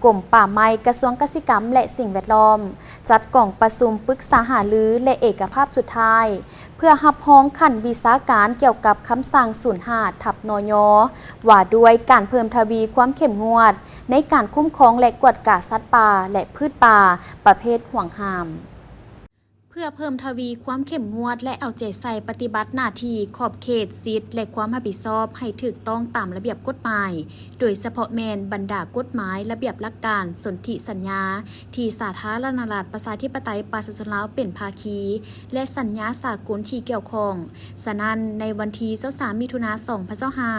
ກົມປ່າໄມ້ ກະຊວງກະສິກຳ ແລະ ສິ່ງແວດລ້ອມ ຈັດກອງປະຊຸມປຶກສາຫາລື ແລະ ເອກະພາບສຸດທ້າຍ ເພື່ອຮັບຮອງຂັ້ນວິຊາການກ່ຽວກັບຄຳສັ່ງສູນຫ້າ ທັບ ນຍ ວ່າດ້ວຍການເພີ່ມທະວີຄວາມເຂັ້ມງວດໃນການຄຸ້ມຄອງ ແລະ ກວດກາສັດປ່າ ແລະ ພືດປ່າປະເພດຫວງຫ້າມ. ເພື່ອເພີ່ມທະວີຄວາມເຂັ້ມງວດ ແລະ ເອົາໃຈໃສ່ປະຕິບັດໜ້າທີ່, ຂອບເຂດ, ສິດ ແລະ ຄວາມຮັບຜິດຊອບໃຫ້ຖືກຕ້ອງຕາມລະບຽບກົດໝາຍ, ໂດຍສະເພາະແມ່ນບັນດາກົດໝາຍ, ລະບຽບຫຼັກການ, ສົນທິສັນຍາທີ່ສາທາລະນະລັດ ປະຊາທິປະໄຕ ປະຊາຊົນລາວເປັນພາຄີ ແລະ ສັນຍາສາກົນທີ່ກ່ຽວຂ້ອງ. ສະນັ້ນ, ໃນວັນທີຊາວສາມ ມິຖຸນາ ສອງພັນຊາວຫ້າ,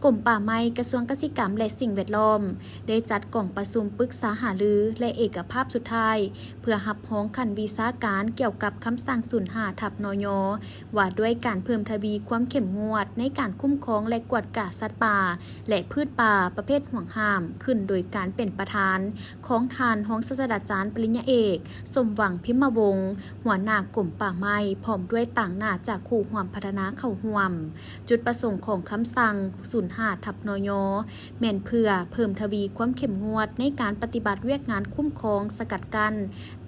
ກົມປ່າໄມ້ ກະຊວງກະສິກຳ ແລະ ສິ່ງແວດລ້ອມ ໄດ້ຈັດກອງປະຊຸມປຶກສາຫາລື ແລະ ເອກະພາບສຸດທ້າຍ ເພື່ອຮັບຮອງຂັ້ນວິຊາການກ່ຽວກັບຄຳສັ່ງສູນຫ້າ ທັບ ນຍ ວ່າດ້ວຍການເພີ່ມທະວີຄວາມເຂັ້ມງວດໃນການຄຸ້ມຄອງ ແລະ ກວດກາສັດປ່າ ແລະ ພືດປ່າປະເພດຫວງຫ້າມ ຂຶ້ນໂດຍການເປັນປະທານຂອງທ່ານຮອງສາດສະດາຈານປະລິນຍາເອກ ສົມຫວັງ ພິມມະວົງ ຫົວໜ້າກົມປ່າໄມ້ ພ້ອມດ້ວຍຕາງໜ້າຈາກຄູ່ຮ່ວມພັດທະນາເຂົ້າຮ່ວມ. ຈຸດປະສົງຂອງຄຳສັ່ງສູນຫ້າ ທັບ ນຍ ແມ່ນເພື່ອເພີ່ມທະວີຄວາມເຂັ້ມງວດໃນການປະຕິບັດວຽກງານຄຸ້ມຄອງ, ສະກັດກັ້ນ,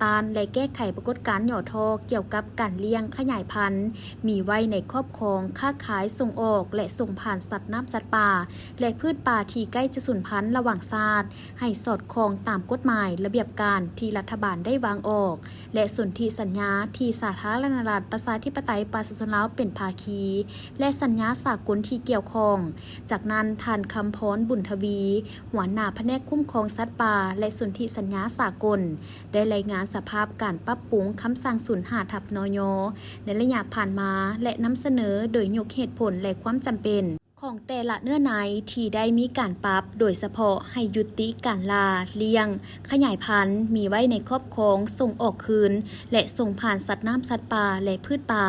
ຕ້ານ ແລະ ແກ້ໄຂປາກົດການຫຍໍ້ທໍ້ກ່ຽວກັບການລ້ຽງ, ຂະຫຍາຍພັນ, ມີໄວ້ໃນຄອບຄອງ, ຄ້າຂາຍ, ສົ່ງອອກ ແລະ ສົ່ງຜ່ານສັດນ້ຳສັດປ່າ ແລະ ພືດປ່າທີ່ໃກ້ຈະສູນພັນລະຫວ່າງຊາດ ໃຫ້ສອດຄ່ອງຕາມກົດໝາຍ, ລະບຽບການທີ່ລັດຖະບານໄດ້ວາງອອກ ແລະ ສົນທິສັນຍາທີ່ສາທາລະນະລັດ ປະຊາທິປະໄຕ ປະຊາຊົນລາວເປັນພາຄີ ແລະ ສັນຍາສາກົນທີ່ກ່ຽວຂ້ອງ. ຈາກນັ້ນ, ທ່ານ ຄຳພອນ ບຸນທະວີ ຫົວໜ້າພະແນກຄຸ້ມຄອງສັດປ່າ ແລະ ສົນທິສັນຍາສາກົນ ໄດ້ລາຍງານສະພາບການປັບປຸງຄຳສັ່ງສູນຫ້າ ທັບ ນຍ ໃນໄລຍະຜ່ານມາ ແລະ ນຳສະເໜີໂດຍຍົກເຫດຜົນ ແລະ ຄວາມຈຳເປັນ ຂອງແຕ່ລະເນື້ອໃນທີ່ໄດ້ມີການປັບ, ໂດຍສະເພາະໃຫ້ຍຸຕິການລ່າ, ລ້ຽງ, ຂະຫຍາຍພັນ, ມີໄວ້ໃນຄອບຄອງ, ສົ່ງອອກຄືນ ແລະ ສົ່ງຜ່ານສັດນ້ຳສັດປ່າ ແລະ ພືດປ່າ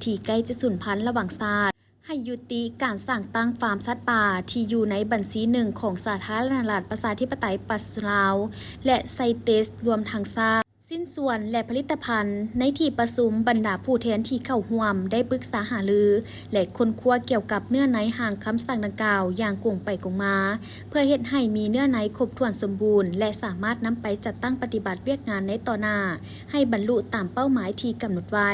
ທີ່ໃກ້ຈະສູນພັນລະຫວ່າງຊາດ, ໃຫ້ຍຸຕິການສ້າງຕັ້ງຟາມສັດປ່າທີ່ຢູ່ໃນບັນຊີໜຶ່ງຂອງສາທາລະນະລັດ ປະຊາທິປະໄຕ ປະຊາຊົນລາວ ແລະ ໄຊເຕສ ລວມທັງຊາກ ຊິ້ນສ່ວນ ແລະ ຜະລິດຕະພັນ. ໃນທີ່ປະຊຸມ, ບັນດາຜູ້ແທນທີ່ເຂົ້າຮ່ວມໄດ້ປຶກສາຫາລື ແລະ ຄົ້ນຄວ້າກ່ຽວກັບເນື້ອໃນຮ່າງຄຳສັ່ງດັ່ງກ່າວຢ່າງກົງໄປກົງມາ, ເພື່ອເຮັດໃຫ້ມີເນື້ອໃນຄົບຖ້ວນສົມບູນ ແລະ ສາມາດນຳໄປຈັດຕັ້ງປະຕິບັດວຽກງານໃນຕໍ່ໜ້າ ໃຫ້ບັນລຸຕາມເປົ້າໝາຍທີ່ກຳນົດໄວ້.